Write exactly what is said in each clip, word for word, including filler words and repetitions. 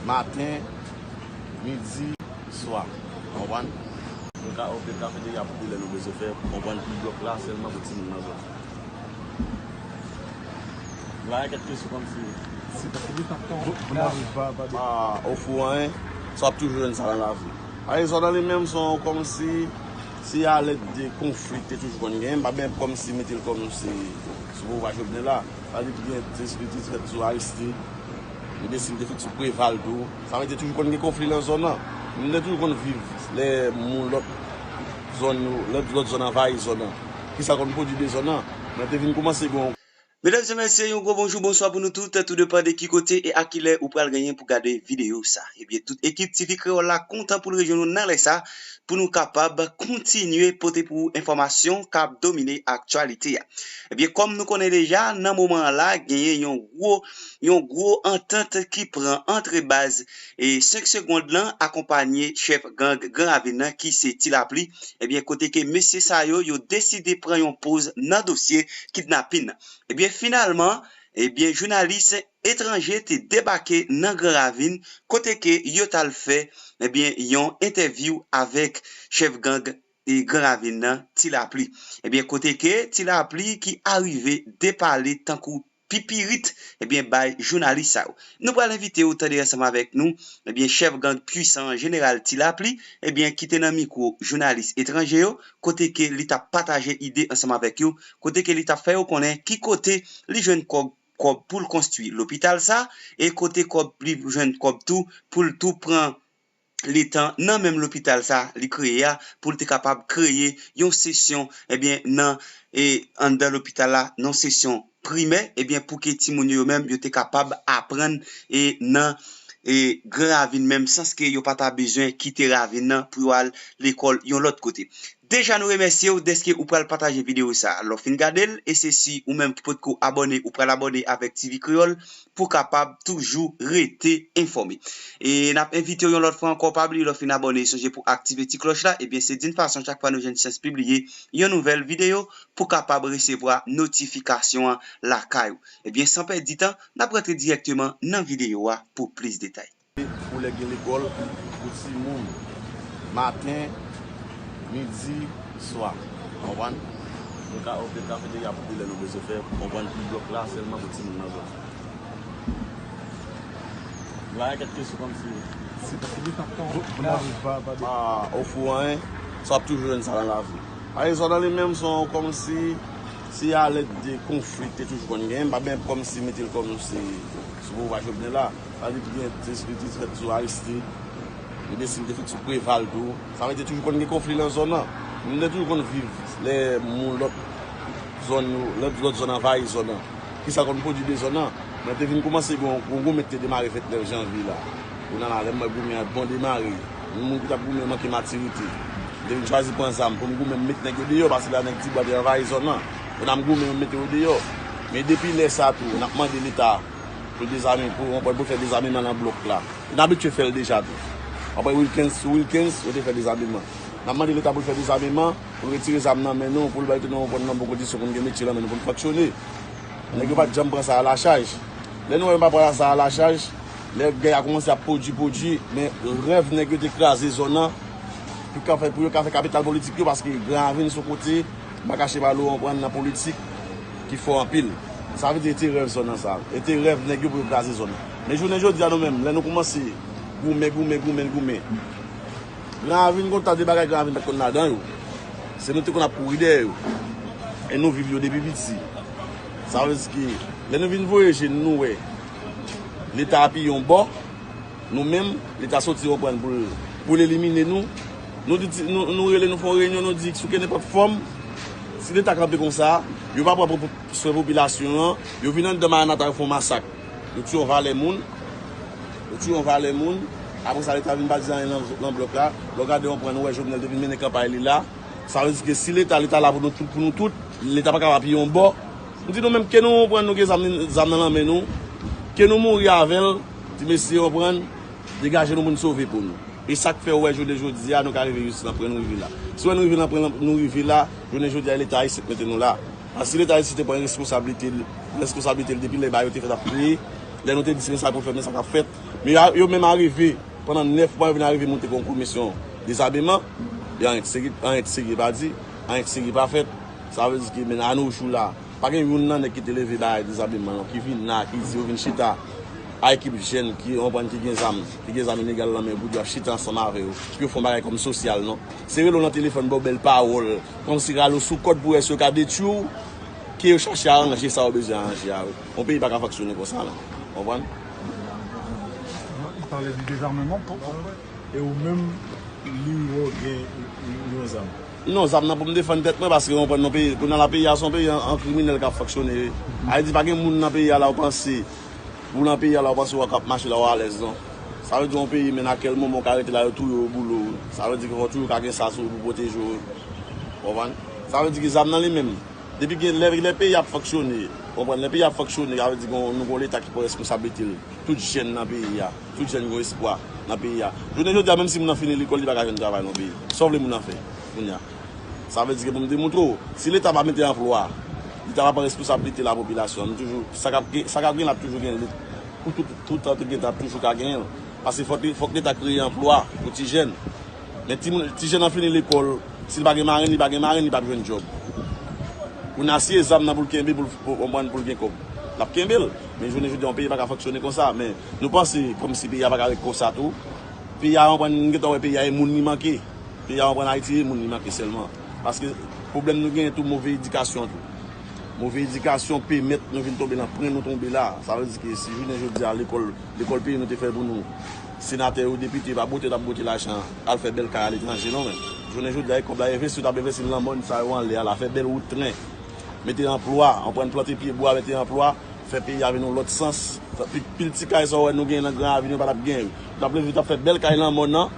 Maten, midi, swa. Konprann? Nou ka ouvri kafeterya pou de lè nou bezwen fè, konprann, pou blòk la sèlman pou timoun nan zòn. Nou pa gen kèk kesyon kòmsi. Si pa, si pa, pa, pa, pa, pa, pa, ofri anyen, sa w ap toujou jwenn sa nan lavi. Arizona li menm se yon kòmsi, si a lèd de konfli te toujou konn genyen, m pa byen kòmsi mete l kòmsi sou pouvwa Jovenel la. Sa li te gen, te, te, te fèt sou Aristide. Li deside te fèt sou Preval tou. Sa vle di toujou konn gen konfli nan zòn nan. Moun te toujou konn viv lè moun lòt zòn yo, lè lòt zòn anvayi zòn nan. Kisa konn pwodui de zòn nan? Mwen te vin kòmanse gen yon Medam e mesye, yon gwo bonjou, bonswa pou nou tout, tou depan de ki kote e a ki lè ou pral genyen pou gade videyo sa. Ebyen, tout ekip T V Kreyòl la kontan pou l rejwenn nou nan lè sa, pou nou kapab kontinye pote pou ou enfòmasyon k ap domine aktyalite a. Ebyen, kòm nou konnen deja, nan moman an la, genyen yon gwo, yon gwo antant ki pran ant baz e senk segonn lan, akonpanye chèf gang Gran Ravin nan, ki se Ti Lapli. Ebyen, kote ke mesye sa yo, yo deside pran yon poz nan dosye kidnapin nan. Ebyen, finalman, ebyen, jounalis etranje te debake nan Gran Ravin, kote ke yo t al fè, ebyen, yon entèvyou avèk chèf gang e Gran Ravin nan, Ti Lapli. Ebyen, kote ke Ti Lapli ki arive depale tankou pipirit, ebyen, bay jounalis sa yo. Nou pral envite w tande ansanm avèk nou, ebyen, chèf gang pwisan an, jeneral Ti Lapli, ebyen, ki te nan mikwo jounalis etranje yo, kote ke li t ap pataje ide ansanm avèk yo, kote ke li t ap fè yo konnen ki kote li jwenn kòb, kòb pou l konstwi lopital sa, e kote kòb li jwenn kòb tou pou l tou pran letan nan menm lopital sa li kreye a, pou l te kapab kreye yon sesyon, ebyen, nan, e, anndan lopital la, yon sesyon primè, ebyen, pou ke timoun yo menm, yo te kapab aprann, e, nan, e, Gran Ravin menm, sans ke yo pa ta bezwen kite ravin nan pou yo al lekòl yon lòt kote. Deja nou remèsye w dèske ou pral pataje videyo sa a. Lè w fin gade l, e se si ou menm ki potko abòne, ou pral abòne avèk T V Kreyòl pou w kapab toujou rete enfòme. E n ap envite w yon lòt fwa ankò, pa bliye lè w fin abòne, sonje pou aktive ti klòch la, ebyen se d'une façon chak fwa nou jwenn chans pibliye yon nouvèl videyo pou w kapab resevwa notifikasyon an lakay ou. Ebyen san pèdi tan, n ap rantre dirèkteman nan videyo a pou plis detay. Pou lè gen lekòl pou timoun, maten, midi, swa. Konprann? Nou ka ouvri kafeterya pou de lè nou bezwen fè, konprann, pou blòk la sèlman pou timoun nan zòn. Nou pa gen kèk kesyon kòmsi. Si pa, si pa, pa, pa, pa, pa, ofri anyen, sa w ap toujou jwenn sa nan lavi. Arizona li menm se yon kòmsi, si a lèd de konfli te toujou konn genyen, m pa byen kòmsi mete l kòmsi sou pouvwa Jovenel la. Sa li te gen, te, te, te fèt sou Aristide, li deside te fèt sou Preval tou. Sa vle di toujou konn gen konfli nan zòn nan. Moun te toujou konn viv lè moun lòt zòn yo, lè lòt zòn anvayi zòn nan. Kisa konn pwodui de zòn nan? Mwen te vin kòmanse gen yon, yon goumen ki te demare vennèf janvye la. Kounye a la, lè m wè goumen an bon demare, yon moun ki t ap goumen manke matirite. M te vin chwazi pran zam pou m goumen, m met nèg yo deyò, paske la nèg Tibwa te anvayi zòn nan. Kounye a m goumen, m mete yo deyò. Men depi lè sa tou, n ap mande Leta pou l dezame, pou, pou l fè dezameman nan blòk la. N abitye fè l deja tou. Apre Wilkens, sou Wilkens, yo te fè dezameman. N ap mande Leta pou l fè dezameman, pou l retire zam nan men nou, pou l bay tout nou yon bon kondisyon pou n gen metye nan men nou, pou n fonksyone. Nèg yo pa t janm pran sa a lachaj. Lè nou wè yo pa pran sa a lachaj, lè gè a kòmanse ap pwodui, pwodui, men rèv nèg yo te kraze zòn nan, pou yo ka fè, pou yo ka fè kapital politik yo, paske Gran Ravin se yon kote, m pa kache ba nou, konprann, nan politik ki fò anpil. Sa vle di, e te rèv zòn nan sa. E te rèv nèg yo pou yo kraze zòn nan. Men jounen jodi a nou menm, lè nou kòmanse goumen, goumen, goumen, goumen. Gran Ravin gon ta de bagay Gran Ravin pa t konn ladan yo. Se nou te konn ap kouri dèyè yo. E nou viv yo depi piti. Sa vle di ke lè nou vin voye je n, nou wè Leta apiye yon bò, nou menm, Leta soti yon prann pou l, pou l elimine nou. Nou di, nou, nou rele, nou fè yon reyinyon, nou di, sou kenenpòt fòm, si Leta kanpe konsa, yo pa pran pou, pou swen popilasyon an, yo vin anndan Maranata, yo fè yon masak. Yo tiye yon valè moun. Yo tiye yon valè moun. Apre sa, Leta vin pa di anyen nan, nan blòk la. Lè w gade yon pwen, nou wè Jovenel te vin mennen kanpay li la. Sa vle di ke si Leta, Leta la pou nou tout, pou nou tout, Leta pa kapab apiye yon bò. M di nou menm, ke nou yon pwen, nou gen zam, zam nan lanmen nou. Ke nou mouri avè l, ti mesye yon pwen, degaje nou pou n sove po nou. E sa k fè w wè jounen jodi a, nou ka rive jis nan pwen nou rive la. Si w wè nou rive nan pwen nou rive la, jounen jodi a, Leta Ayisyen k mete nou la. Paske si Leta Ayisyen te pran responsablite l, responsablite l depi lè bagay yo te fèt ap kreye, Lè nou te di se sa pou fè, men sa k ap fèt. Men yo, yo menm arive, pandan nèf mwa, yo vin arive moute yon komisyon dezabiman. E anyen ki serye, anyen ki serye pa di, anyen ki serye pa fèt. Sa vle di ke, men anojou la, pa gen youn nan nèg ki te leve bagay dezabiman yo, ki vin la, ki di yo vin chita a ekip jèn ki, konprann, ki gen zam, ki gen zam ilegal nan men yo, pou di y ap chita ansanm avè yo, pou yo fè yon bagay kòm sosyal, non. Se rele w nan telefòn, ba w bèl pawòl, kòmsi rale w sou kòd pou wè si yo ka detwi w, ke yo chache aranje sa yo bezwen aranje a, wi. Yon peyi pa ka fonksyone konsa, non. Konprann? Il parlait du désarmement. Pourquoi? E ou menm, li wè w gen yon zam? Non, zam nan pou m defann tèt mwen, paske, konprann, nou peyi, kounye a la, peyi a se yon peyi an, an kriminèl k ap fonksyone, wi. Ayiti, pa gen moun nan peyi a la, ou panse, ou nan peyi a la, ou panse w ap mache la, w alèz, non. Sa vle di yon peyi, men a kèl moman w ka rete la, yo touye w, boule w. Sa vle di ke fò toujou ka gen sa sou ou pou pwoteje w. Konprann? Sa vle di ke zam nan li menm, depi gen, lè, lè peyi ap fonksyone, konprann, lè peyi ap fonksyone, sa vle di ke nou gen yon Leta ki pran responsablite l. Tout jèn nan peyi a, tout jèn gen yon espwa nan peyi a. Jounen jodi a, menm si moun nan fini lekòl, li pa ka jwenn travay nan peyi. Sa w vle moun nan fè kounye a? Sa vle di ke pou m demontre w, si Leta pa mete anplwa, Leta pa pran responsablite lapopilasyon, nou toujou, sa k ap gen, sa k ap gen la ap toujou gen, pou tout, tout tan te gen, t ap toujou ka genyen l. Paske fòk, fòk Leta kreye anplwa pou ti jèn. Men timoun, ti jèn nan fini lekòl, si l pa gen marenn, li pa gen marenn, li p ap jwenn djòb. Kounye a, si e zam nan pou l kenbe, pou l, pou, konprann, pou l gen kòb, l ap kenbe l. Men jounen jodi a, yon peyi pa ka fonksyone konsa. Men nou panse kòmsi peyi a pa ka ret konsa tou. Peyi a, konprann, nou gentan wè peyi a e moun li manke. Peyi a, konprann, Ayiti e moun li manke sèlman. Paske pwoblèm nou genyen tou, move edikasyon tou. Move edikasyon pèmèt nou vin tonbe nan pwen nou tonbe la. Sa vle di ke si jounen jodi a lekòl, lekòl peyi nou te fè pou nou, senatè yo, depite, pa bwote, t ap bwote lajan al fè bèl kay aletranje, non, men. Jounen jodi a, e kòb la envesti, yo t ap envesti nan lanmòn sa yo anlè a la, fè bèl wout tren, mete anplwa, anprann plante pyebwa, mete anplwa, fè peyi a vin yon lòt sans. Fè pi, pil ti kay sa w wè nou genyen nan Gran Ravin yo pa t ap genyen. Yo t ap leve, yo t ap fè bèl kay lanmòn nan.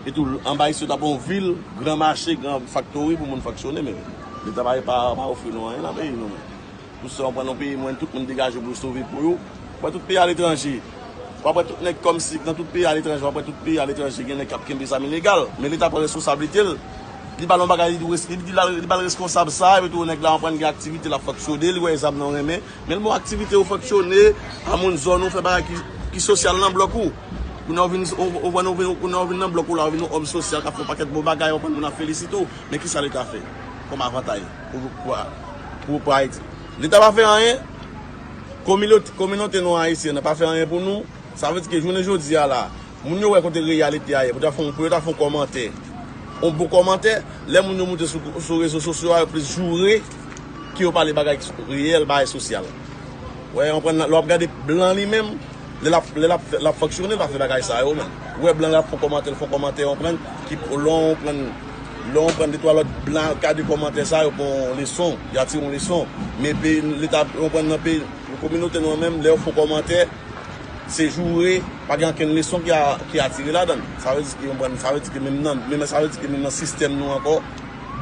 Etou, anba isit, yo t ap yon vil, gran mache, gran faktori pou moun fonksyone, men Leta pa, pa, pa ofri nou anyen nan peyi nou, men. Pou sa, w pran yon peyi, mwen, tout moun degaje pou yo sove po yo. W ap wè tout peyi aletranje. W ap wè tout nèg kòmsi, nan tout peyi aletranje, w ap wè tout peyi aletranje, gen nèg k ap kenbe zam ilegal. Men Leta pran responsablite l. Li ba l yon bagay, li di, li di, li ba l responsab sa, epi tou nèg la, w pran gen aktivite, l ap fonksyone, li wè zam nan renmen. Men l bon aktivite ou fonksyone, a moun zòn ou fè bagay ki, ki sosyal nan blòk ou. Kounye a ou vin, ou, ou, ou vin, kounye a ou vin nan blòk ou la, ou vin yon òm sosyal k ap fè yon pakèt bon bagay, ou konn moun ap felisite w. Men kisa Leta fè kòm avantay pou, pou, pou, pou Ayiti? Leta pa fè anyen. Kominote, kominote nou ayisyen nan pa fè anyen pou nou. Sa vle di ke jounen jodi a la, moun yo wè kote reyalite a ye, pou ta fè, pou yo ta fè yon kòmantè. Yon bon kòmantè, lè moun yo moute sou, sou rezo sosyo a, yo plis joure ke yo pale bagay ki reyèl, bagay sosyal. Wè, w konprann, lè w ap gade blan li menm, lè l ap, lè l ap, fè- l ap fonksyone, l pa fè bagay sa yo menm. Ou wè blan l ap fè kòmantè, l fè kòmantè, w konprann, ki lè w konprann, lè w konprann de twa lòt blan ka de kòmantè sa yo, pran yon leson, y a tire yon leson. Men peyi, Leta, w konprann, nan peyi, kominote nou an menm, lè yo fè kòmantè, se joure, pa gen okenn leson ki a, ki atire ladan l. Sa vle di ke, w konprann, sa vle di ke menm nan, menm sa vle di ke menm nan sistèm nou ankò,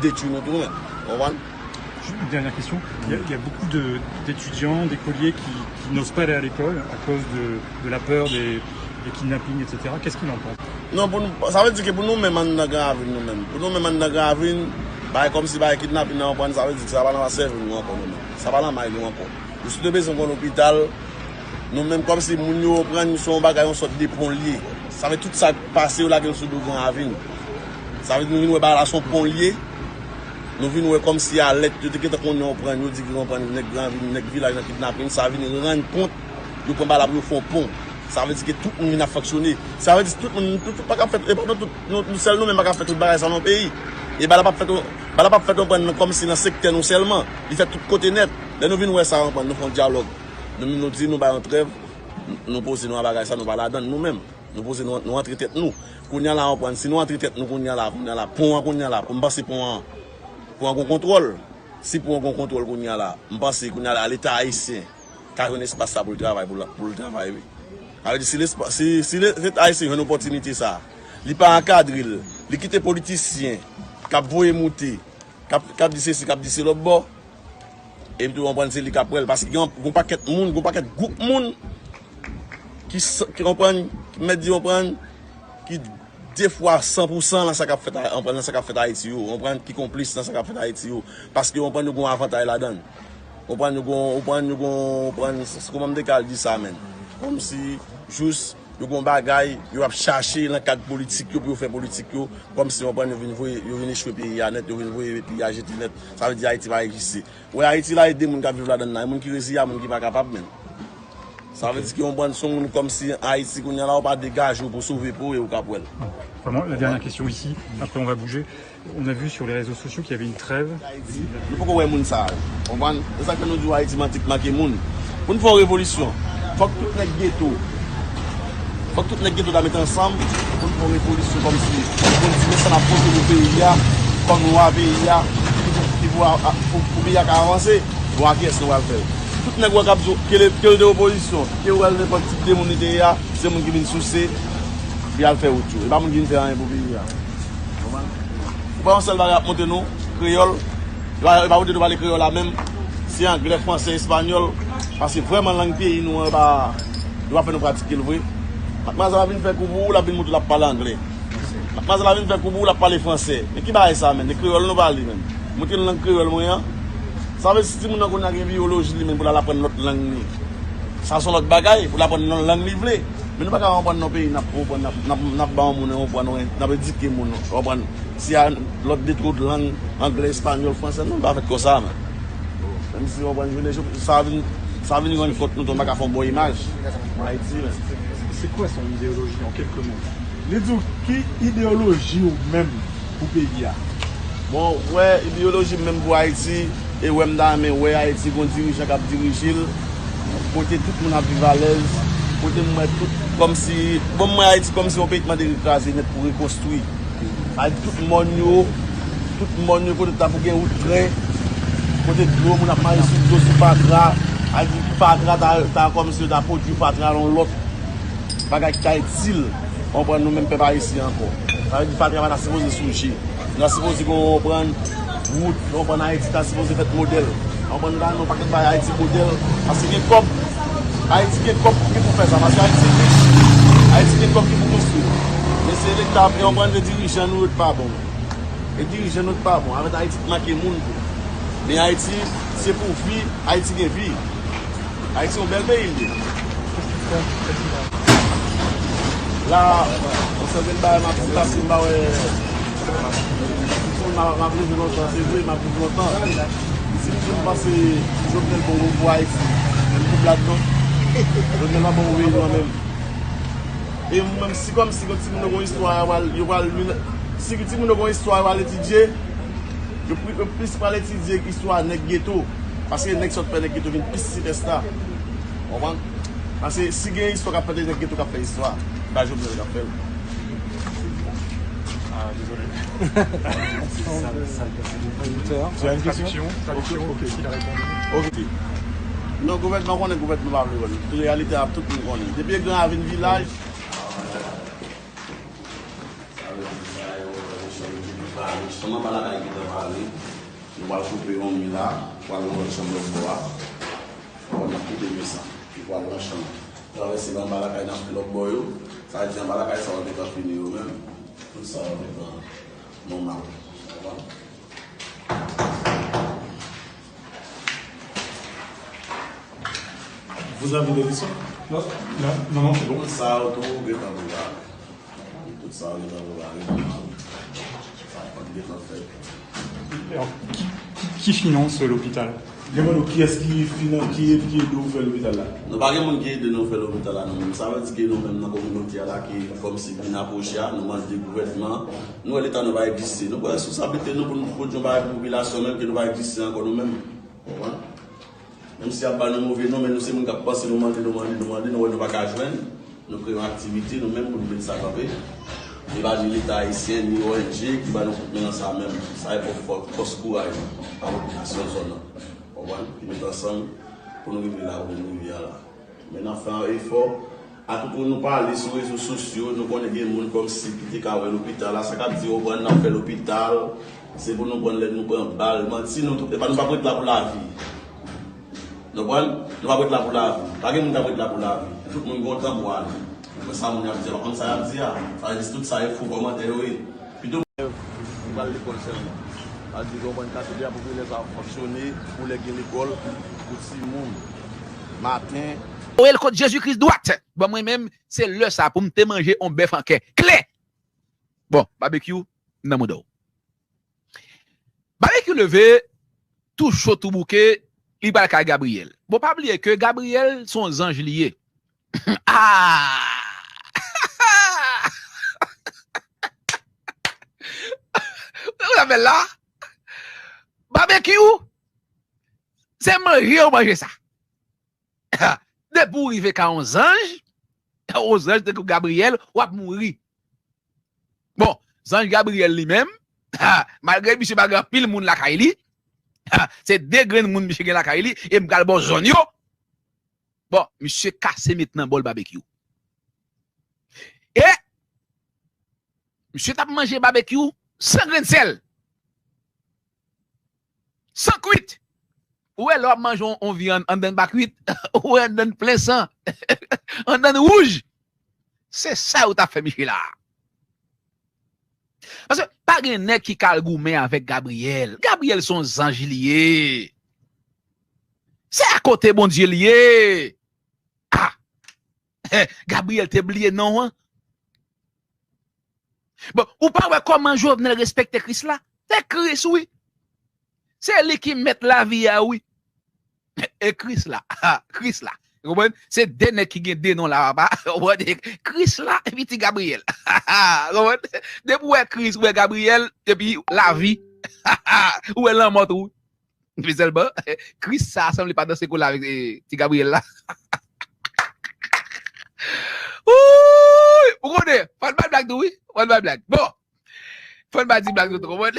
detwi nou tou menm. W konprann? Une dernière question. Il y a, il y a beaucoup de- d'étudiants, d'écoliers qui, qui n'osent pas aller à l'école à cause de, de la peur des, des kidnappings, et cetera. Qu'est-ce qu'il en pense? Non, pou nou, sa vle di ke pou nou menm anndan Gran Ravin nou menm. Pou nou menm anndan Gran Ravin, bagay kòmsi bagay kidnapin nan, w konprann, sa vle di ke sa pa nan sèvo nou ankò nou menm. Sa pa nan may nou ankò. Nou si te bezwen yon lopital, nou menm kòmsi moun yo, w konprann, se yon bagay, yon sòt de pon l ye. Sa vle tout sa k pase yo lage l sou do Gran Ravin. Sa vle di nou vin wè bagay la se yon pon l ye. Nou vin wè kòmsi alèt, yo te gentan konnen, w konprann, yo di ke, w konprann, nèg Gran Ravin, nèg vilaj nan kidnapin, sa vin rann kont, yo pran bagay la pou yo fè yon pon. Sa vle di ke tout moun vin ap fonksyone. Sa vle di tout moun, tout, tout pa ka fèt, e pa nou tout, nou, nou sèl nou menm pa ka fè tout bagay sa nan peyi. E bagay la p ap fèt, bagay la p ap fèt, w konprann, nan, kòmsi nan sektè nou sèlman. Li fèt tout kote nèt. Lè nou vin wè sa, w konprann, nou fè yon dyalòg. Nou, nou di nou bay yon trèv, nou poze nou a bagay sa, nou pa ladan l nou menm. Nou poze nou, nou antre tèt nou. Kounye a la, w konprann, si nou antre tèt nou kounye a la, kounye a la, pon an kounye a la, m panse pon an, pon an gon kontwòl. Si pon an gon kontwòl kounye a la, m panse kounye a la, Leta ayisyen ka jwenn espas sa pou l travay, pou l, pou l travay, wi. Sa vle di, si lespa, si, si le- Leta ayisyen jwenn opòtinite sa, li pa ankadre l, li kite politisyen k ap voye moute, k ap, k ap di sesi, k ap di se lòt bò, epi tou, w konprann, se li k ap pran l, paske gen yon, gon pakèt moun, gon pakèt gwoup moun ki, s- ki konprann, ki mèt di konprann, ki de fwa san pou san nan sa k ap fèt, a- konprann, nan sa k ap fèt Ayiti yo, konprann, ki konplis nan sa k ap fèt Ayiti yo, paske konprann, yo gon avantay ladan l. Konprann, yo gon, konprann, yo gon, konprann, s- kòman m te ka al di sa, menn? Kòmsi jis yo gen yon bagay, yo ap chache nan kad politik yo pou yo fè politik yo, kòmsi w konprann yo vin voye, yo vin echwe peyi a nèt, yo vin voye peyi a jete nèt. Sa vle di Ayiti pa egziste. Ou wè Ayiti la, e de moun k ap viv ladan l la, e moun ki reziye a moun ki pa kapab menm. Sa vle di ke w konprann, se yon moun kòmsi Ayiti kounye a la, ou pa degaje w pou sove po e ou k ap wè l. Vraiment, la dernière question ici, après on va bouger. On a vu sur les réseaux sociaux qu'il y avait une trêve. Ayiti, nou poko wè moun sa yo. Konprann? Se sa k fè nou di w Ayiti manti k manke moun. Pou n fè yon revolisyon, fòk tout nèg geto, fòk tout nèg geto ta met ansanm pou n fè yon revolisyon kòmsi pou n di men sa n ap pote pou peyi a, kòm lwa peyi a, ki pou, ki pou, a, a, pou, pou peyi a ka avanse, bon, a kiyès nou pral fè l? Tout nèg ou wè k ap di w, ke l, ke l de opozisyon, ke l nenpòt tip de moun li te ye a, se moun ki vin souse, pou y al fè wout yo. E pa moun ki vin fè anyen pou peyi a. Konprann? Ou pa yon sèl bagay ap montre nou, kreyòl. Yo pa, yo pa montre nou pale kreyòl la menm. Se anglè, fransè, espanyòl. Paske vrèman lang peyi nou an, yo pa, yo pa fè nou pratike l vre. Matmwazèl la vin fè kou pou ou, l ap vin montre l ap pale anglè. Matmwazèl la vin fè kou pou ou, l ap pale fransè. Men ki bagay sa menm? E kreyòl nou pale menm. Montre l lang kreyòl mwen an. Sa vle di si timoun nan kounye a gen biyoloji li menm pou l al aprann lòt lang li. Sa se yon lòt bagay, pou l aprann nan lang li vle. Men nou pa ka konprann nan peyi n ap konprann, n ap, n ap, n ap ba yon moun konprann, n ap edike moun konprann. Si a lòt de twòp lang, anglè, espanyòl, fransè, nou pa fèt konsa, men. Menm si konprann, jounen jodi, sa vin, sa vin rann kont nou tou, nou pa ka fè yon bon imaj pou Ayiti, men. C'est quoi son idéologie en quelques mots? Li di w ki ideyoloji w menm pou peyi a? Bon, wè, ideyoloji m menm pou Ayiti, e wè m ta renmen wè Ayiti gon dirijan k ap dirije l, kote tout moun ap viv alèz, kote m wè tout kòmsi, bon, m wè Ayiti kòmsi yon peyi k mande rekraze nèt pou rekonstwi. Sa vle di tout mòn yo, tout mòn yo kote ta pou gen wout tren, kote dlo moun ap mache sou dlo, sou fatra, sa vle di fatra ta, ta kòmsi yo ta pwodui fatra nan lòt bagay ki ka itil, konprann, nou menm pèp ayisyen ankò. Sa vle di fatra pa ta sipoze souje. Nou ta sipoze gen, konprann, wout, konprann, Ayiti ta sipoze fèt modèl. Konprann, nou ta nan yon pakèt bay Ayiti modèl. Paske gen kòb, Ayiti gen kòb ki pou fè sa. Paske Ayiti rich. Ayiti gen kòb ki pou konstwi. Men se Leta, e konprann, se dirijan nou yo ki pa bon. E dirijan nou ki pa bon. Avèk Ayiti ki manke moun tou. Men Ayiti, se pou vi, Ayiti gen vi. Ayiti yon bèl peyi l ye. La, yon sèl grenn bagay m ap di la, si m pa wè, si m ap, m ap leve lontan, se vre, m ap viv lontan. Si m di m panse Jovenel bon pou Ayiti, men m kout ladan. Jovenel pa bon pou peyi nou an menm. E menm si kòmsi gen timoun yo gen istwa, yo pral, yo pral li, si timoun yo gen istwa, yo pral etidye, yo pri-, yo plis pral etidye istwa nèg geto. Paske nèg sòt fè nèg geto vin plis sipèsta. Konprann? Paske si gen istwa k ap fèt, nèg geto k ap fè istwa. Pa Jovenel k ap fè l. Ah, désolé. Tu as une question? Traduction, ok, ok. Il a répondu. Ok. Non, gouvènman konnen, gouvènman pa vle wè l. Reyalite a, tout moun konnen. Depi Gran Ravin vilaj, Chanm anba lakay gentan pare. Nou pral koupe yon mi la, pral nan lòt chanm lòt bò a. N ap koupe mi sa. Li pral nan chanm. Travèse anba lakay n ap fè lòt bò yo. Sa vle di anba lakay sa yo gentan fini yo menm. Tout sa yo gentan nòmal. Konprann? Vous avez des questions? Non, non, non, non, c'est bon. Tout sa yo tou gentan prepare. Tout sa yo gentan prepare nòmal. Sa pral gentan fèt. Alors, qui, qui, qui finance l'hôpital? Gen moun kiyès ki finan-, ki, ki ede w fè lopital la? Nou pa gen moun ki ede nou fè lopital la, nou menm. Sa vle di ke nou menm nan kominote a la ki kòmsi vin apwoche a, nou mande gouvènman, nou wè Leta nou pa egziste. Nou pran responsablite nou pou nou pwodui yon bagay pou popilasyon menm ke nou pa egziste ankò nou menm. Konprann? Menm si y ap ba nou move non, men nou se moun k ap panse, nou mande, nou mande, nou mande, nou wè nou pa ka jwenn, nou kreye yon aktivite nou menm pou nou met sa kanpe. Li pa ni Leta ayisyen, ni O N G ki ba nou kout men nan sa menm. Sa e fò-, fò-, fòs kouraj a popilasyon zòn nan. Konprann? Ki met ansanm pou nou rive la kote nou rive a la. Men n ap fè yon efò. Akote nou pale sou rezo sosyo, nou konnen gen moun kòmsi ki te ka wè lopital la, sa k ap di yo pran n ap fè lopital, se pou nou pran lè nou pran bal, manti, nou, epa nou p ap ret la pou lavi. Nou konprann? Nou p ap ret la pou lavi. Pa gen moun k ap ret la pou lavi. Tout moun gen yon tan pou ale. Men sa moun y ap di a, pa konn sa y ap di a. Sa vle di tout sa e fo kòmantè yo ye. Pito. Yo pral lekòl sèlman. Sa vle di, konprann, katedral popilè sa ap fonksyone pou lè gen lekòl pou timoun. Maten, voye l kont Jezi Kris dwat. Bon, mwen menm, se lè sa pou m te manje yon bèf an kè. Klè! Bon, Babekyou, nan mouda w. Babekyou leve, tou cho, tou bouke, li pral kay Gabriyèl. Bon, pa bliye ke Gabriyèl se yon zanj li ye. Ah! Ou konn sa m fè la? Babekyou, se manje ou manje sa. Depi w rive kay yon zanj, yon zanj tankou Gabriyèl, w ap mouri. Bon, zanj Gabriyèl li menm, malgre misye pa gen anpil moun lakay li, se de grenn moun misye gen lakay li, e m pral ba w zòn yo. Bon, misye kase met nan bòl Babekyou. E misye t ap manje Babekyou san grenn sèl. San kwit. Ou wè lè w ap manje yon, yon vyann anndan l pa kwit, ou wè anndan l plen san. Anndan l wouj. Se sa yo t ap fè misye la. Paske pa gen nèg ki ka al goumen avèk Gabriyèl. Gabriyèl se yon zanj li ye. Se akote Bondye li ye. Ah! Gabriyèl te bliye non an. Bon, ou pa wè kòman Jovenel respekte Kris la? Se Kris, wi. Se li ki mèt lavi a, wi. E Kris la, Kris la. Ou konprann? Se de nèg ki gen de non la, papa. Ou konprann? Kris la, epi ti Gabriyèl. Ou konprann? Depi w wè Kris, ou wè Gabriyèl, epi lavi. Ou wè lanmò tou. Epi sèlman, Kris sa sanble pa danse kole avèk, eh, ti Gabriyèl la. Wouy! Ou konnen, fò n bay blag tou, wi. Fò n bay blag. Bon. Fò n bay ti blag tou, konprann?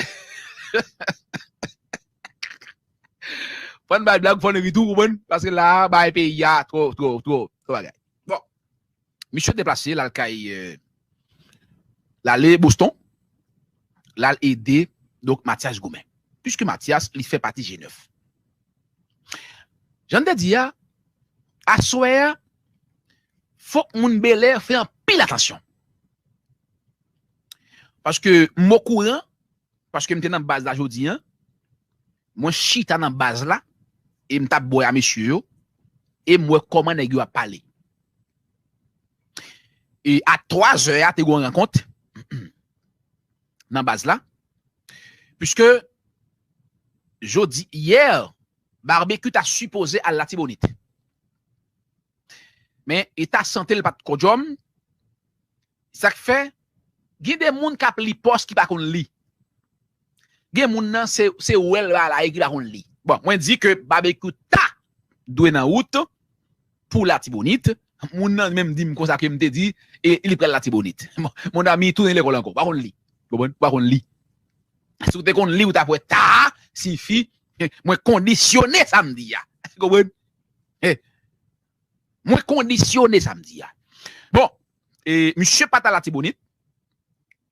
Fò n bay blag, fò n ri tou, konprann? Paske la, bay peyi a twò, twò, twò, twò bagay. Bon. Misye deplase, l al kay, euh, l ale Boston, l al ede, donk, Mathias goumen. Piske Mathias, li fè pati G nèf. Jan n te di a, aswè a, fòk moun Bèlè fè anpil atansyon. Paske m okouran, paske m te nan baz la jodi a, mwen chita nan baz la, e m t ap bwè a mesye yo, e m wè kòman nèg yo ap pale. E a twa zè a, te gen yon rankont nan baz la, piske jodi, yè, Babekyou ta sipoze al Latibonit. Men eta sante l pa t kòdjòm. Sa k fè, gen de moun k ap li pòs ki pa konn li. Gen moun nan, se, se wè l la, la, e ki pa konn li. Bon, mwen di ke Babekyou ta dwe nan wout pou Latibonit. Moun nan menm di m konsa ke m te di, e li pral Latibonit. Mon, mon ami, tounen lekòl ankò, pa konn li. Konprann? Pa konn li. Si w te konn li, ou t ap wè ta sifi, mwen kondisyone sa m di a. Konprann? Eh, mwen kondisyone sa m di a. Bon, e, misye pa t al Latibonit,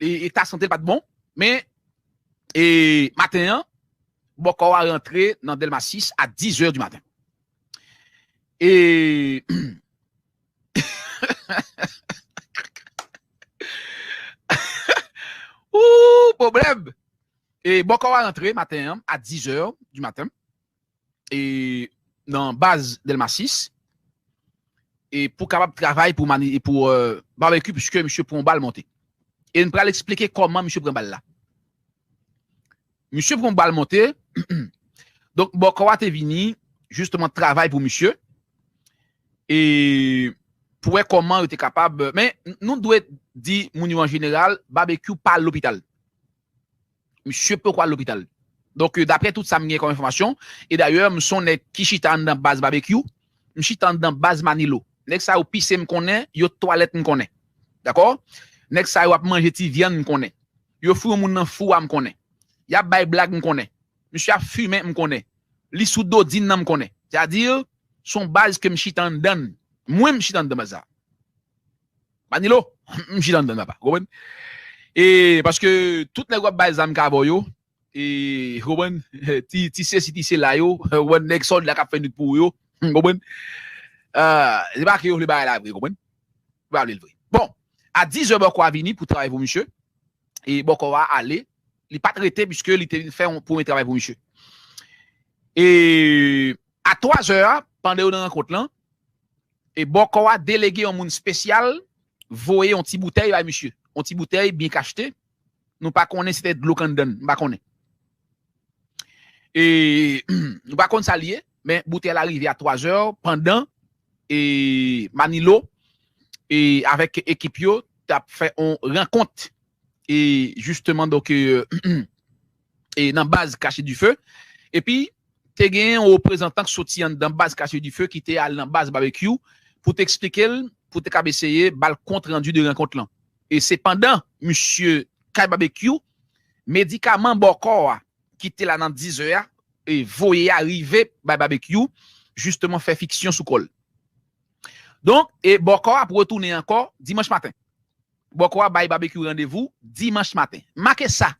e, eta sante l pa t bon, men, e, maten an, bòkò a rantre nan Dèlma sis a dizè di maten. E, ou, pwoblèm! E, bòkò a rantre maten an a dizè di maten. E, nan baz Dèlma sis, e pou kapab travay pou Mani, e pou, euh, Babekyou, piske misye pran yon bal monte. E n pral eksplike kòman misye pran bal la. Misye pran yon bal monte, donk bòkò a te vini, jisteman, travay pou misye, e pou wè kòman yo te kapab, men n-, nou dwe di moun yo an jeneral, Babekyou pa al lopital. Misye poko al lopital. Donk, euh, daprè tout sa m gen kòm enfòmasyon, e dayè, m se yon nèg ki chita anndan baz Babekyou, m chita anndan baz Manilo. Nèg sa yo pise m konnen, yo twalèt m konnen. Dakò? Nèg sa yo ap manje ti vyann m konnen. Yo foure yon moun nan fou a m konnen. Y ap bay blag m konnen. Misye ap fimen m konnen. Li sou dodin nan m konnen. Sètadi, se yon baz ke m chita anndan l. Mwen, m chita anndan baz sa. Manilo, m chita anndan l, papa. Konprann? E paske tout nèg w ap bay zam k avè w yo, e, konprann, ti, ti sesi, ti sela yo, konprann, nèg sòlda k ap fè nwit pou ou yo, konprann? Ah, se pa ke yo vle bagay la vre, konprann? Yo pa vle l vre. Bon, a dizè bòkò a vini pou travay pou misye. E bòkò a ale, li pa t rete piske li te vin fè yon premye travay pou misye. E a twa zè a, pandan yo nan rankont lan, E bòkò a delege yon moun espesyal voye yon ti boutèy bay misye. Yon ti boutèy byen kachte. Nou pa konnen si te dlo k anndan l, m pa konnen. E nou pa konn sa l ye, men boutèy la rive a twazè pandan e Manilo e avèk ekip yo t ap fè yon rankont e jisteman donk e, e nan baz Cachée du Feu. Epi te gen yon reprezantan k soti anndan baz Cachée du Feu ki te al nan baz Babekyou pou te eksplike l, pou te kab eseye ba l kont randi de rankont lan. E se pandan misye kay Babekyou, medikaman bòkò a ki te la nan dizè a, e voye a rive bay Babekyou, jisteman fè fiksyon sou kò l. Donk, e bòkò a ap retounen ankò dimanch maten. Bòkò a bay Babekyou randevou dimanch maten. Make sa,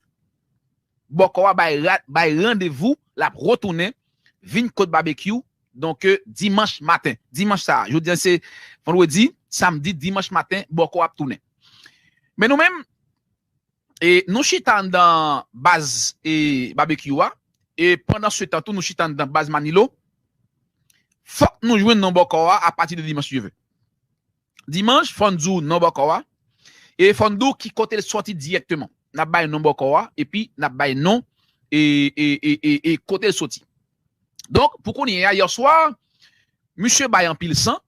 bòkò a bay, ra- bay randevou, l ap retounen, vin kot Babekyou, donk, e, dimanch maten. Dimanch sa a, jodi a se vandredi, samdi, dimanch maten, bòkò a ap tounen. Men nou menm, e, nou chita anndan baz e Babekyou a, e pandan se tan tou, nou chita anndan baz Manilo. Fòk nou jwenn non bòkò a apati de dimanch si Dye vle. Dimanch, fò n di w non bòkò a, e fò n di w ki kote l sòti dirèkteman. N ap bay non bòkò a, epi n ap bay non e, e, e, e, e kote l soti. Donk, pou kounye a, yè swa, misye bay anpil san,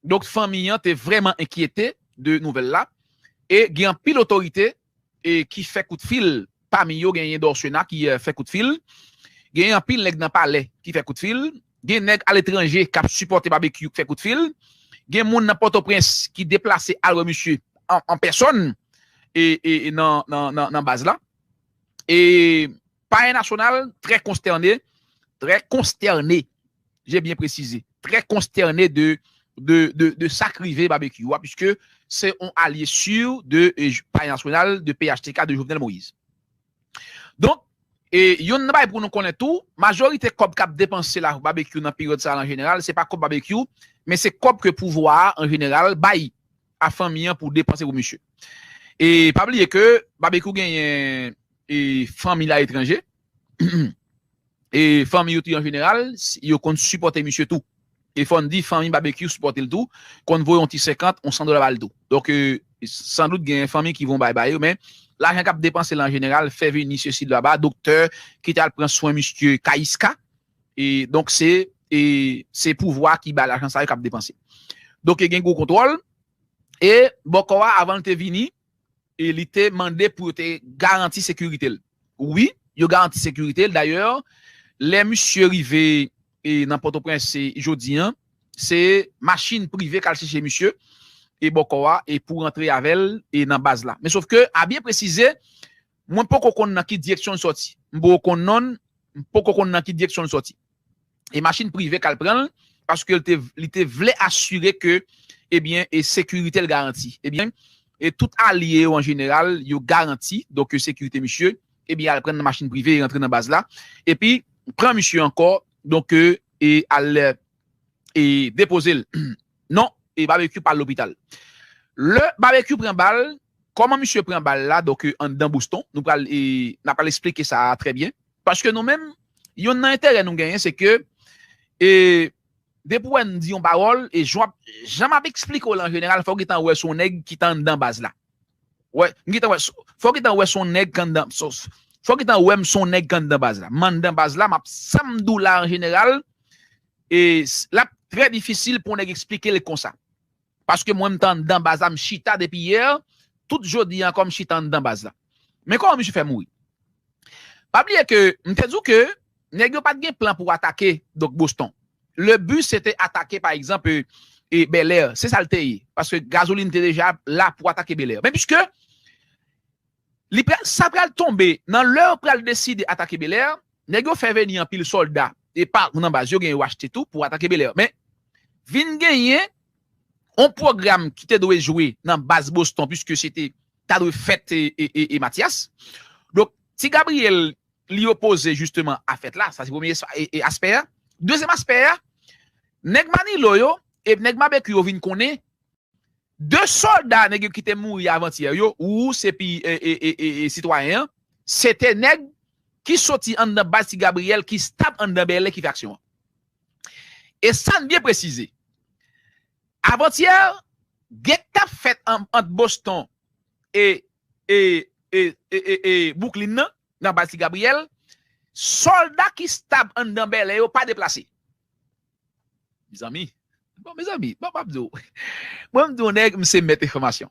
donk fanmi an te vrèman enkyete de nouvèl la, e gen anpil otorite e ki fè kout fil, pami yo genyen Dorcena ki e, fè kout fil, genyen anpil nèg nan palè ki fè kout fil, gen nèg aletranje k ap sipòte Babekyou k fè kout fil, gen moun nan Pòtoprens ki deplase al wè misye an, an pèsòn e, e, e nan, nan, nan, nan baz la. E Palè Nasyonal trè konstène, trè konstène, j'ai bien précisé, trè konstène de, de, de, de sa k rive Babekyou a, puiske se yon alye si de e, Palè Nasyonal, de P H T K, de Jovenel Moïse. Donk, e, youn nan bagay pou nou konnen tou, majorite kòb k ap depanse la Babekyou nan peryòd sa a an jeneral, se pa kòb Babekyou, men se kòb ke pouvwa a an jeneral bay a fanmi an pou depanse pou misye. E pa bliye ke Babekyou genyen e fanmi l aletranje. E fanmi yo tou an jeneral, yo konn sipòte misye tou. E fò n di fanmi Babekyou sipòte l tou, konn voye yon ti senkant, yon san dola ba l tou. Donk, e, sandout gen fanmi ki von bay ba yo, men lajan k ap depanse la an jeneral, fè vini sesi laba, doktè ki t al pran swen misye Kayiska. E donk, se, e, se pouvwa ki bay lajan sa yo k ap depanse. Donk, e gen gwo kontwòl. E bòkò a, avan l te vini, e li te mande pou yo te garanti sekirite l. Wi, yo garanti sekirite l. Dayè, lè misye rive e, nan Pòtoprens e, jodi a, se machin prive k al chèche misye e bòkò a e pou rantre avè l e nan baz la. Men sòf ke, a byen presize, mwen poko konn nan ki direksyon l sòti. M poko konn non l, m poko konn nan ki direksyon l sòti. E machin prive k al pran l, paske l te, li te vle asire ke, ebyen, e sekirite l garanti. Ebyen, e tout alye yo an jeneral, yo garanti, donk, e sekirite misye, ebyen, al pran nan machin prive e rantre nan baz la. Epi, pran misye ankò, donk, e, e al, e depoze l. Non, e Babekyou pa al lopital. Lè Babekyou pran bal, kòman misye pran bal la, donk, e, anndan Boston, nou pral, e, n ap pral eksplike sa a trè byen. Paske nou menm, youn nan enterè nou genyen, se ke, e, depi w wè n di yon pawòl, e jan, jan m ap eksplike w la an jeneral, fò w gentan wè se yon nèg ki t anndan baz la. Wè, m gentan wè, fò w gentan wè se yon nèg k anndan, fò w gentan wè m se yon nèg k anndan baz la. M anndan baz la, m ap, sa m di w la an jeneral, e l ap trè difisil pou yon nèg eksplike l konsa. Paske mwen, m t anndan baz la, m chita depi yè, tout jodi a ankò m chita anndan baz la. Men kòman misye fè mouri? Pa bliye ke m te di w ke nèg yo pa t gen plan pou atake, donk, Boston. Le but, se te atake, pa egzanp, e, e Bèlè. Se sa l te ye. Paske Gazolin te deja la pou atake Bèlè. Men piske li pral, sa pral tonbe nan lè yo pral deside atake Bèlè, nèg yo fè vini anpil sòlda e pa nan baz yo, gen yo achte tou pou atake Bèlè. Men vin genyen yon pwogram ki te dwe jwe nan baz Boston, piske se te, ta dwe fèt e, e, e, e Matyas. Donk, Ti Gabriyèl, li opoze jisteman a fèt la, sa se premye e, e aspè a. Dezyèm aspè a, nèg Manilo yo e nèg Babekyou yo vin konnen de sòlda nèg yo ki te mouri avantyè yo, ou se pi e, e, e, e, e sitwayen an, se te nèg ki soti anndan baz Ti Gabriyèl, ki stab anndan Bèlè ki fè aksyon an. E sa n byen presize. Avantyè, gè k t ap fèt an- ant Boston e, e, e, e, e, e Brooklyn nan, nan baz Ti Gabriyèl, sòlda ki stab anndan Bèlè yo pa deplase. Mezanmi, bon, mezanmi, bon, m ap di w. Mwen, m di w, nèg, m se mèt enfòmasyon.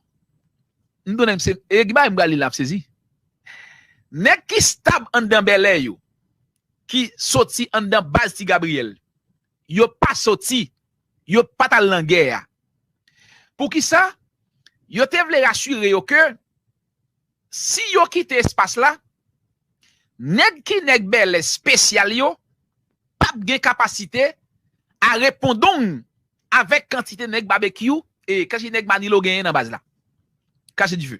M di w, nèg, m se, e, gen bagay m pral li la, m sezi. Nèg ki stab anndan Bèlè yo, ki soti anndan baz Ti Gabriyèl, yo pa soti, yo pa t al nan gè a. Poukisa? Yo te vle rasire yo ke si yo kite espas la, nèg ki nèg Bèlè espesyal yo p ap gen kapasite a repondong avèk kantite nèg Babekyou e kantite nèg Manilo genyen nan baz la. Krache dife.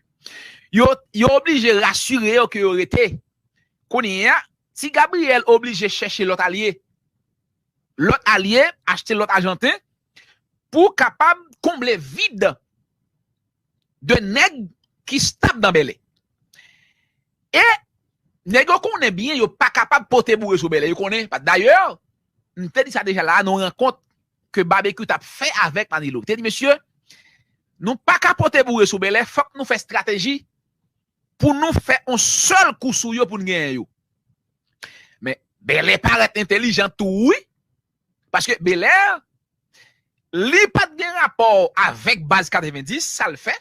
Yo, yo oblije rasire yo ke yo rete. Kounye a, Ti Gabriyèl oblije chèche lòt alye. Lòt alye, achte lòt Ajanten pou kapab konble vid de nèg ki stab nan Bèlè. E nèg yo konnen byen yo pa kapab pote boure sou Bèlè. Yo konnen, pa dayè, m te di sa deja la, nan yon rankont ke Babekyou t ap fè avèk Manilo. Te di, mesye, nou pa ka pote boure sou Bèlè, fòk nou fè estrateji pou nou fè yon sèl kou sou yo pou n genyen yo. Men, Bèlè parèt entèlijan tou, wi. Paske Bèlè, li pa t gen rapò avèk baz katrevendis, sa l fè,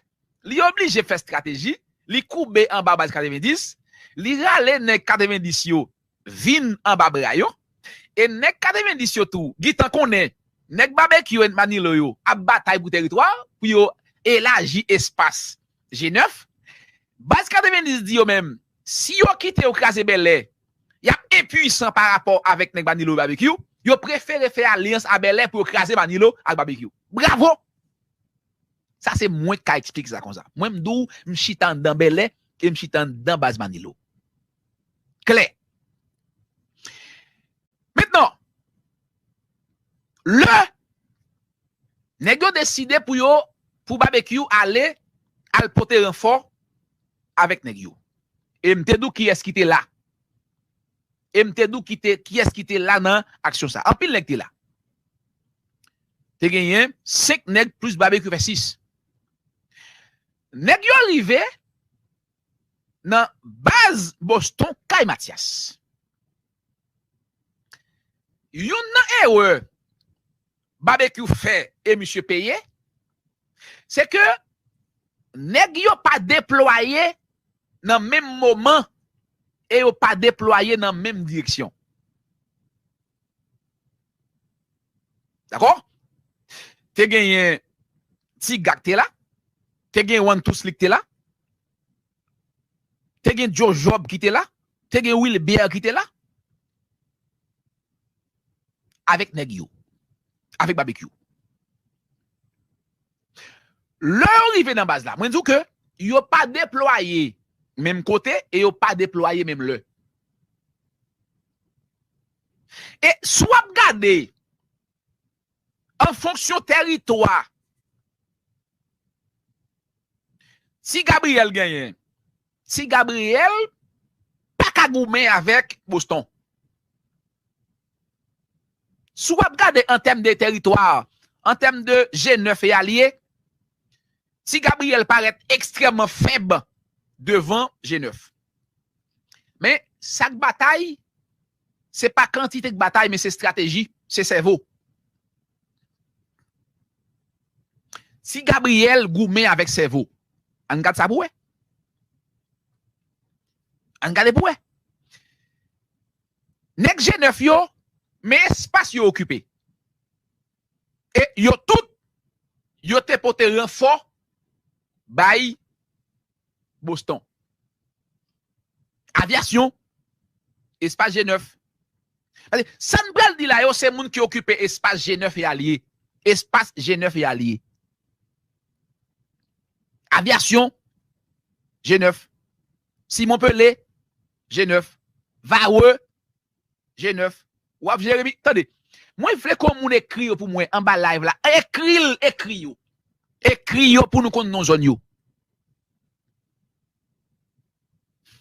li oblije fè estrateji, li koube anba baz katrevendis, li rale nèg katrevendis yo vin anba bra yo, e nèg katrevendis yo tou, gentan konnen, nèg Babekyou e Manilo yo ap batay pou tèritwa, pou yo elaji espas G nèf, baz katrevendis di yo menm, si yo kite yo kraze Bèlè, y ap enpwisan pa rapò avèk nèg Manilo e Babekyou, yo prefere fè alyans a Bèlè pou yo kraze Manilo ak Babekyou. Bravo! Sa se mwen k ka eksplike sa konsa. Mwen m di w, m chita anndan Bèlè e m chita anndan baz Manilo. Klè. Mentnan, lè nèg yo deside pou yo, pou Babekyou ale, al pote ranfò avèk nèg yo. E m te di w kiyès ki te la. E m te di w ki te, kiyès ki te la nan aksyon sa. Anpil nèg te la. Te genyen senk nèg plis Babekyou fè sis. Nèg yo rive nan baz Boston kay Matyas. Youn nan erè Babekyou fè e misye peye, se ke nèg yo pa deplwaye nan menm moman e yo pa deplwaye nan menm direksyon. Dakò? Te genyen Ti Gag te la, te gen One Two Slick te la, te gen Joe Job ki te la, te gen Wilbert ki te la. Avèk nèg yo. Avèk Babekyou. Lè yo rive nan baz la, mwen di w ke yo pa deplwaye menm kote e yo pa deplwaye menm lè. E si w ap gade an fonksyon tèritwa Ti Gabriyèl genyen, Ti Gabriyèl pa ka goumen avèk Boston. Si w ap gade an tèm de tèritwa, an tèm de G nèf e alye, Ti Gabriyèl parèt ekstrèmman fèb devan G nèf. Men, sa k batay, se pa kantite k batay, men se estrateji, se sèvo. Ti Gabriyèl goumen avèk sèvo. Ann gad sa pou wè. Ann gade pou wè. Nèg G nèf yo, men espas yo okipe. E yo tout, yo te pote ranfò bay Boston. Avyasyon, espas G nèf. Paske sa n pral di la yo, se moun ki okipe espas G nèf e alye. Espas G nèf e alye. Avyasyon, G nèf. Simon Pelé, G nèf. Varreux, G nèf. W ap Jeremi, tande. Mwen vle ke yon moun ekri yo pou mwen anba live la. Ekri l, ekri yo. Ekri yo pou nou konn non zòn yo.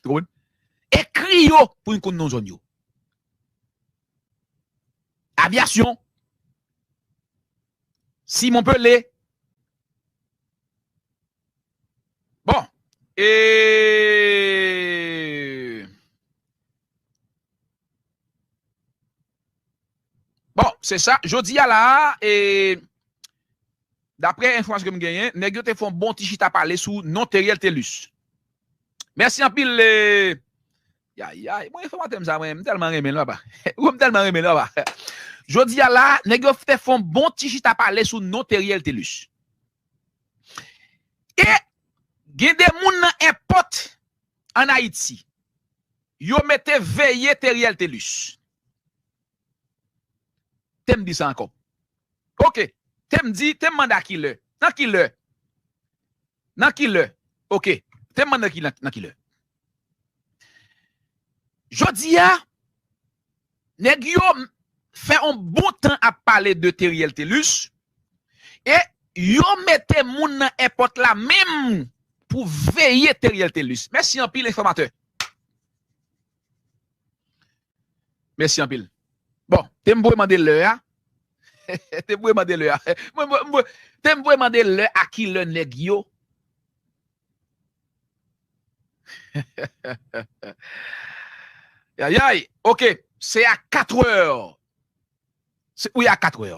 Ou konprann? Ekri yo pou nou konn non zòn yo. Avyasyon, Simon Pelé, E bon, se sa. Jodi a la, e, daprè enfòmasyon ke m genyen, nèg yo te fè yon bon ti chita pale sou non Teriel Thelus. Mèsi anpil. E, yayay, bon, enfòmatè m sa, mwen, m tèlman renmen l, papa. Ou, m tèlman renmen l, papa. Jodi a la, nèg yo te fè yon bon ti chita pale sou non Teriel Thelus. E gen de moun nan èpòt ann Ayiti, yo mete veye Teriel Thelus. Te m di sa ankò. Oke. Te m di, te m mande a ki lè. Nan ki lè? Nan ki lè? Oke. Te m mande ki, nan, nan ki lè? Jodi a, nèg yo fè yon bon tan ap pale de Teriel Thelus, e yo mete moun nan èpòt la menm pou veye Teriel Thelus. Mèsi anpil, enfòmatè. Mèsi anpil. Bon, te m voye mande lè a. Te m voye mande lè a. Mwen, mwen, mwen, te m voye mande lè a ki lè nèg yo. Ayayay. Oke. Se a katrè. Se, wi, a katrè.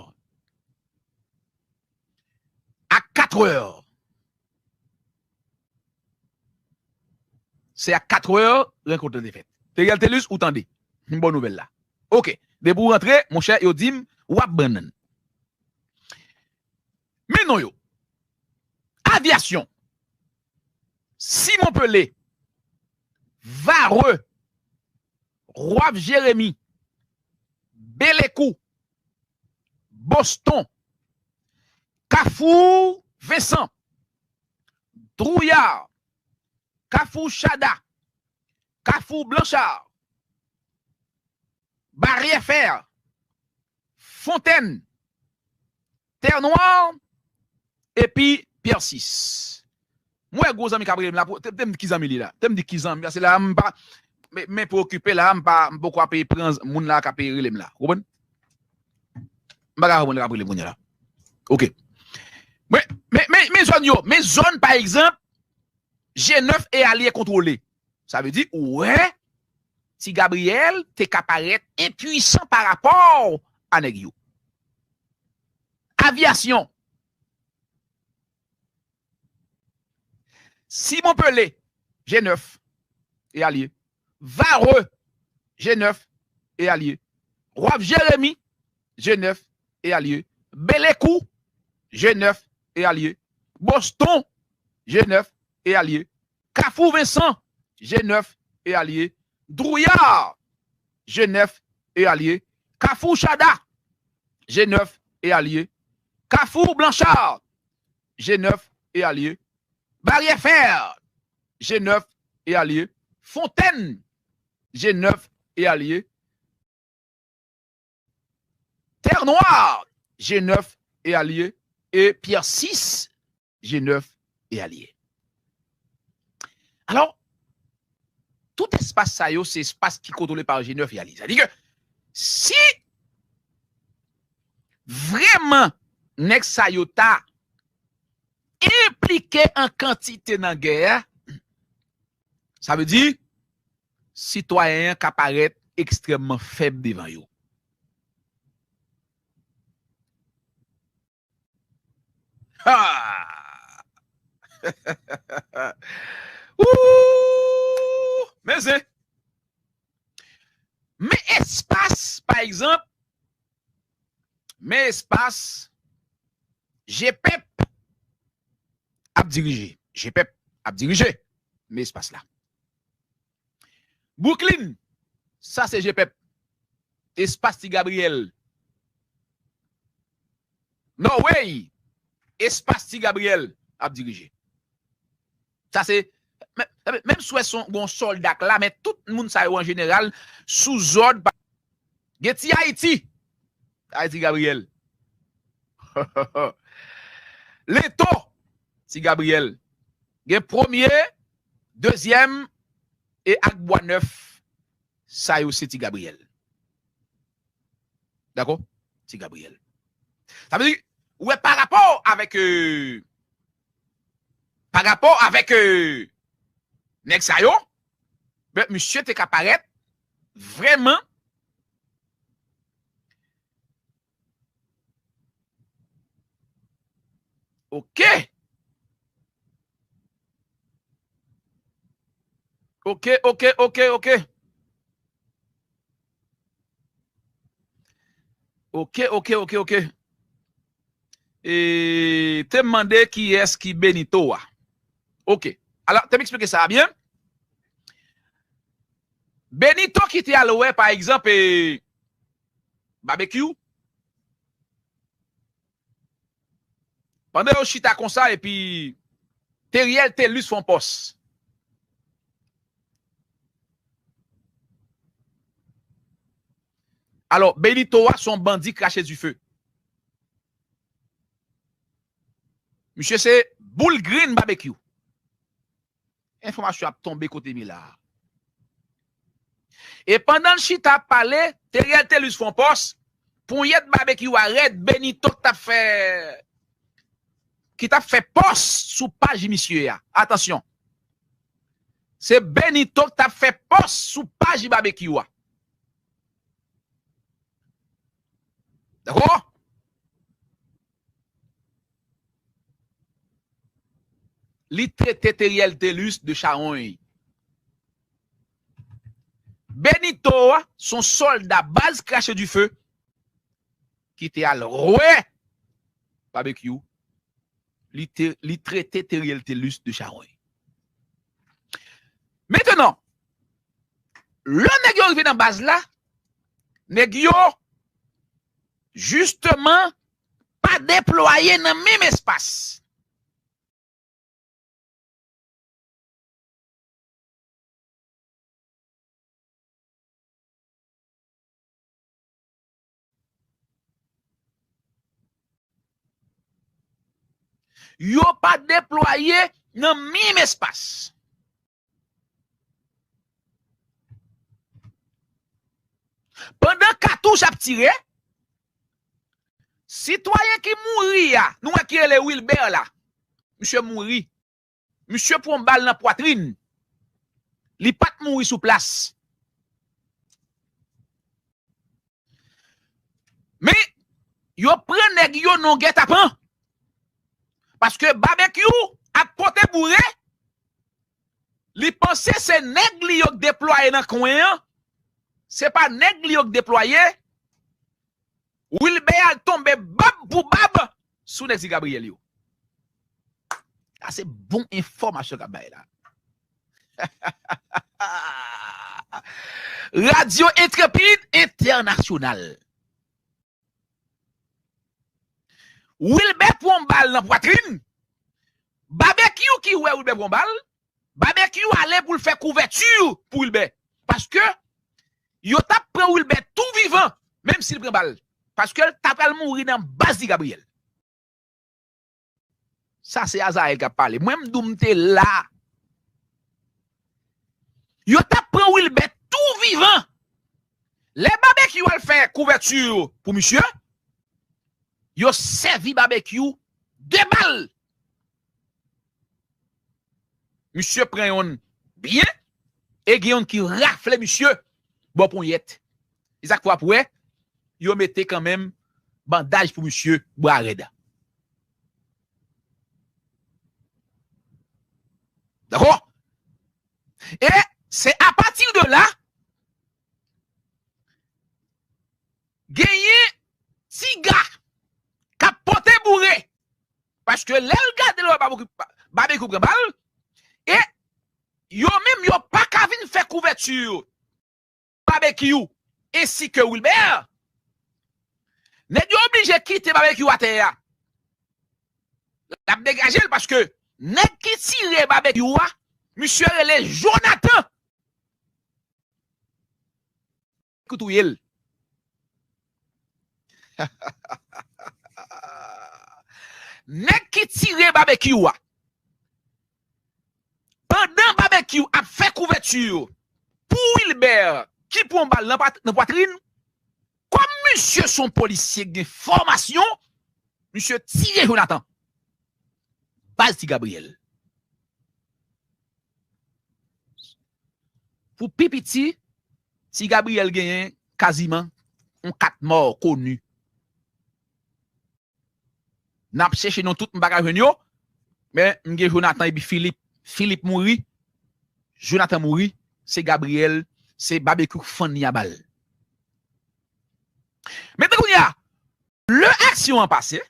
A katrè. Se a katrè rankont lan te fèt. Teriel Thelus, ou tande. M ba w nouvèl la. Oke. Depi w rantre, monchè, yo di m, w ap bannann. Men non yo. Avyasyon. Simon Pelé. Varreux. Waf Jeremi. Belekou. Boston. Kafou Vensan. Drouillard. Kafou Chada. Kafou Blanchard. Baryè Fè. Fontèn. Tè Nwa. Epi Pyè Sis. M wè gwo zanmi k ap rele m la, pou, te, te m di ki zanmi li la. Te m di ki zanmi, paske la, m pa, men, men preokipe la, m pa, m poko ap pran moun la k ap rele m la. Ou konprann? M pa ka konprann k ap rele m kounye a la. Oke. Men, men, men, men zòn yo, men zòn, pa egzanp, G nèf e alye kontwole. Sa vle di, ou wè, Ti Gabriyèl te ka parèt enpwisan pa rapò a nèg yo. Avyasyon. Simon Pelé, G nèf e alye. Varreux, G nèf e alye. Waf Jeremi, G nèf e alye. Belekou, G nèf e alye. Boston, G nèf e alye. Kafou Vensan, G nèf e alye. Drouillard, G nèf e alye. Kafou Chada, G nèf e alye. Kafou Blanchard, G nèf e alye. Baryè Fè, G nèf e alye. Fontèn, G nèf e alye. Tè Nwa, G nèf e alye. E Pyè Sis, G nèf e alye. Alò, tout espas sa yo, se espas ki kontwole pa G nèf e alye. Sa di ke si vrèman nèg sa yo ta enplike an kantite nan gè a, sa vle di, sitwayen an ka parèt ekstrèmman fèb devan yo. Ha! Ooh! Men zen. Men espas, pa egzanp, men espas G pèp ap dirije. G pèp ap dirije. Men espas la. Brooklyn, sa se G pèp. Espas Ti Gabriyèl. Norway, espas Ti Gabriyèl ap dirije. Sa se, men, men, menm si w wè se yon, yon sòlda k la, men tout moun sa yo an jeneral sou zòd pa, gen Ti Ayiti, Ayiti Gabriyèl. Leto, Ti Gabriyèl. Gen premye, dezyèm, e ak Bwa Nèf, sa yo se Ti Gabriyèl. Dakò? Ti Gabriyèl. Sa vle di, ou wè, pa rapò avèk, euh, pa rapò avèk, euh, Nèg sa yo, ben, misye te ka parèt vrèman. Ok. Ok, ok, ok, ok. Ok, ok, ok, ok. E, te mande kiyès ki Benito a. Ok. Alò, te m eksplike sa a byen. Benito ki te al wè, pa egzanp, e, Babekyou. Pandan yo chita konsa, epi Teriel Telus fè yon pòs. Alò, Benito a se yon bandi krache dife. Misye se boul grenn Babekyou. Enfòmasyon ap tonbe kote m ye la a. E pandan l chita ap pale, Teriel Telus fè yon pòs, ponyèt Babekyou a rèd, Benito k t ap fè, ki t ap fè pòs sou paj misye a. Atansyon. Se Benito k t ap fè pòs sou paj Babekyou a. Dakò? Li trete Teriel Telus de chawony. Benito a se yon sòlda baz krache dife ki te al wè Babekyou. Li te, li trete Teriel Telus de chawony. Mentenan, lè nèg yo rive nan baz la, nèg yo, jisteman, pa deplwaye nan menm espas. Yo pa deplwaye nan menm espas. Pandan katouch ap tire, sitwayen ki mouri a, nou wè ki rele Wilbert la, misye mouri. Misye pran bal nan pwatrin. Li pa t mouri sou plas. Men, yo pran nèg yo nan gètapan. Paske Babekyou ap pote boure. Li panse se nèg li yo k deplwaye nan kwen an. Se pa nèg li yo k deplwaye. Wilbert al tonbe bab pou bab sou nèg Ti Gabriel yo. Sa se bon enfòmasyon k ap bay la. Radyo Entrepid Entènasyonal. Wilbert pran bal nan pwatrin. Babekyou ki wè Wilbert pran bal. Babekyou ale pou l fè kouvèti pou Wilbert. Paske yo t ap pran Wilbert tou vivan, menm si l pran bal. Paske l ta pral mouri nan baz Ti Gabriel. Sa se Azayèl k ap pale. Mwen, m di w m te la. Yo t ap pran Wilbert tou vivan. Lè Babekyou al fè kouvèti pou misye, yo sèvi Babekyou de bal. Misye pran yonn byen, e gen yonn ki rafle misye bò ponyèt. E sa k fè w ap wè, yo mete kanmenm bandaj pou misye bra rèd. Dakò? E se apati de la, genyen Ti Ga k ap pote boure. Paske lè l gade l wè Babekyou, Babekyou pran bal, e yo menm yo pa ka vin fè kouvèti Babekyou ensi ke Wilbert, nèg yo oblije kite Babekyou atè a. L ap degaje l paske nèg ki tire Babekyou a, misye rele Jonathan. Ki touye l. Nèg ki tire Babekyou a. Pandan Babekyou ap fè kouvèti pou Wilbert ki pran bal nan pat-, nan pwatrin, kòm misye se yon polisye ki gen fòmasyon, misye tire Jonathan. Baz Ti Gabriel. pou pi piti, Ti Gabriel genyen kaziman yon kat mò koni. N ap chèche non tout, m pa ka jwenn yo, men m gen Jonathan epi Philippe. Philippe mouri, Jonathan mouri, se Gabriel, se Babekyou k fann li a bal. Men kounye a, lè aksyon an pase,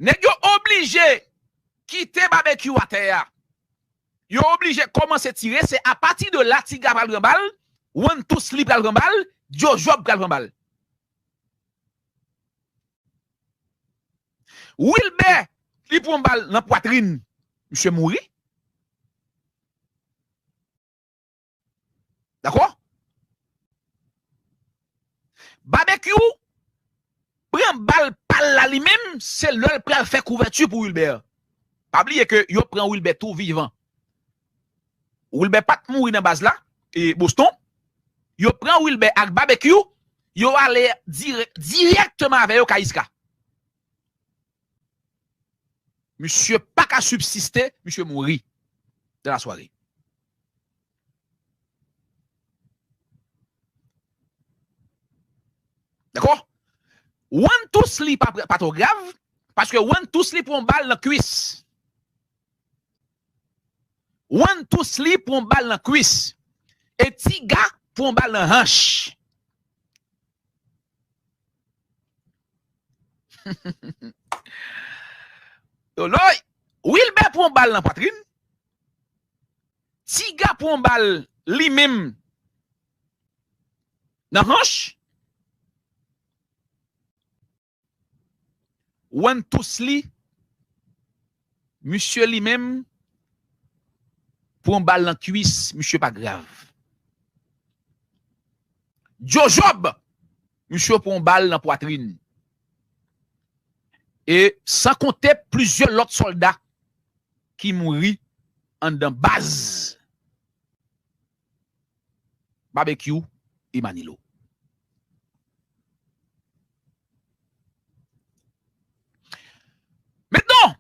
nèg yo oblije kite Babekyou atè a. Yo oblije kòmanse tire, se apati de la Ti Ga pral pran bal, One Two Sli pral pran bal, Jojob pral pran bal. Wilbert, li pran bal nan pwatrin, misye mouri. Dakò? Babekyou pran bal pa l la li menm, se lè l pral fè kouvèti pou Wilbert. Pa bliye ke yo pran Wilbert tou vivan. Wilbert pa t mouri nan baz la, e Boston. Yo pran Wilbert ak Babekyou, yo ale dire-, dirèkteman avè yo kay Iska. Misye pa ka sibsiste, misye mouri dans la soirée. Dakò? One Two Sli pa, pa twò grav, paske One Two Sli pran bal nan kwis. One Two Sli pran bal nan kwis. E Ti Ga pran bal nan hanch. Yo, lòy, Wilbert pran bal nan pwatrin. Ti Ga pran bal li menm nan hanch. One Two Sli, misye li menm, pran bal nan kwis, misye pa grav. Jojob, misye pran bal nan pwatrin. E san konte plizyè lòt sòlda ki mouri anndan baz Babekyou e Manilo. Mentnan,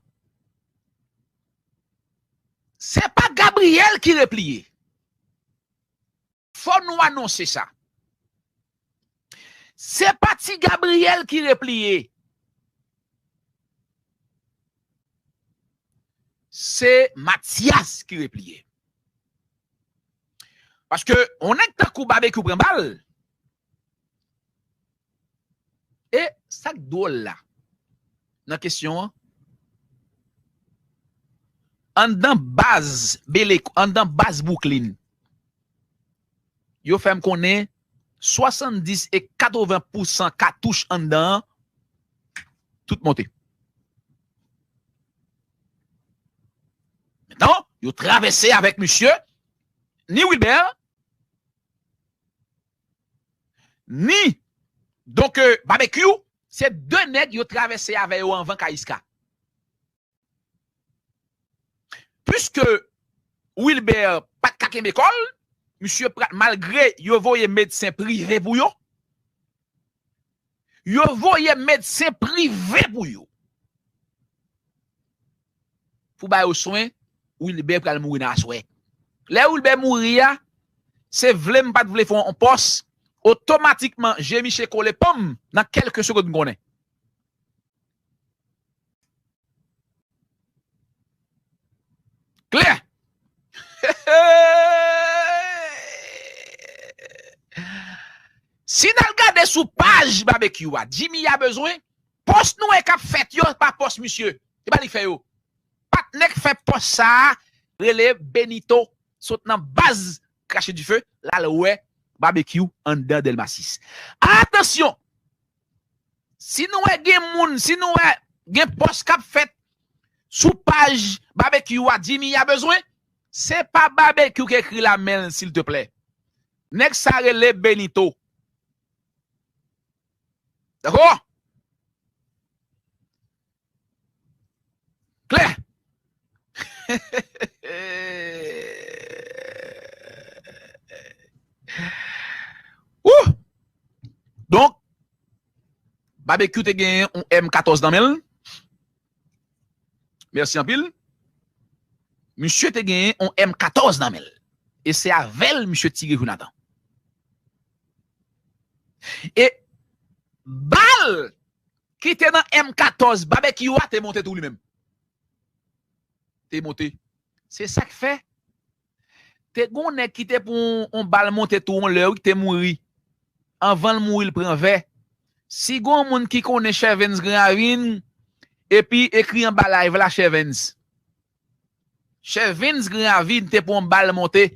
se pa Gabriel ki repliye. Fò nou anonse sa. Se pa Ti Gabriel ki repliye. Se Mathias ki repliye. Paske yon nèg tankou Babekyou pran bal. E sa k dwòl la nan kesyon an, anndan baz Bele, anndan baz Brooklyn, yo fè m konnen swasanndis e katreven pousan katouch anndan an, tout monte. Mentnan, yo travèse avèk misye, ni Wilbert, ni, donk, euh, Babekyou, se de nèg yo travèse avè yo anvan Kayiska. Piske Wilbert pa t ka kenbe kò l, misye pral, malgre yo voye medsen prive pou yo, yo voye medsen prive pou yo. Pou ba yo swen, Wilbert pral mouri nan aswè. Lè Wilbert mouri a, se vle m pa t vle fè yon pòs, otomatikman, je miche kole pon m nan kèlke segonn m konnen. Klè. Si n al gade sou paj Babekyou a, Jimmy a bezwen, pòs nou wè k ap fèt yo, pa pòs misye. Se pa li k fè yo. Patnè k fè pòs sa a, rele Benito, sot nan baz Krache Dife, l al wè Babekyou anndan Dèlma sis. Atansyon! Si nou wè gen moun, si nou wè gen pòs k ap fèt sou paj Babekyou a, Jimmy a bezwen, se pa Babekyou ki ekri la men l, silteplè. Nèg sa rele Benito. Dakò? Klè. Wouh! Donk, Babekyou te genyen yon M katòz nan men l. Mèsi anpil. Misye te genyen yon M katòz nan men l. E se avè l misye tire Jonathan. E bal ki te nan M katòz babekyou a te monte tou li menm. Te monte. Se sa k fè te gen yon nèg ki te pran yon bal monte tou yon lè wi, ki te mouri. Anvan l mouri, l pran vè. Si gen yon moun ki konnen Chèvens Gran Ravin, epi ekri anba live la, Chèvens. Chèvens Gran Ravin te pran yon bal monte.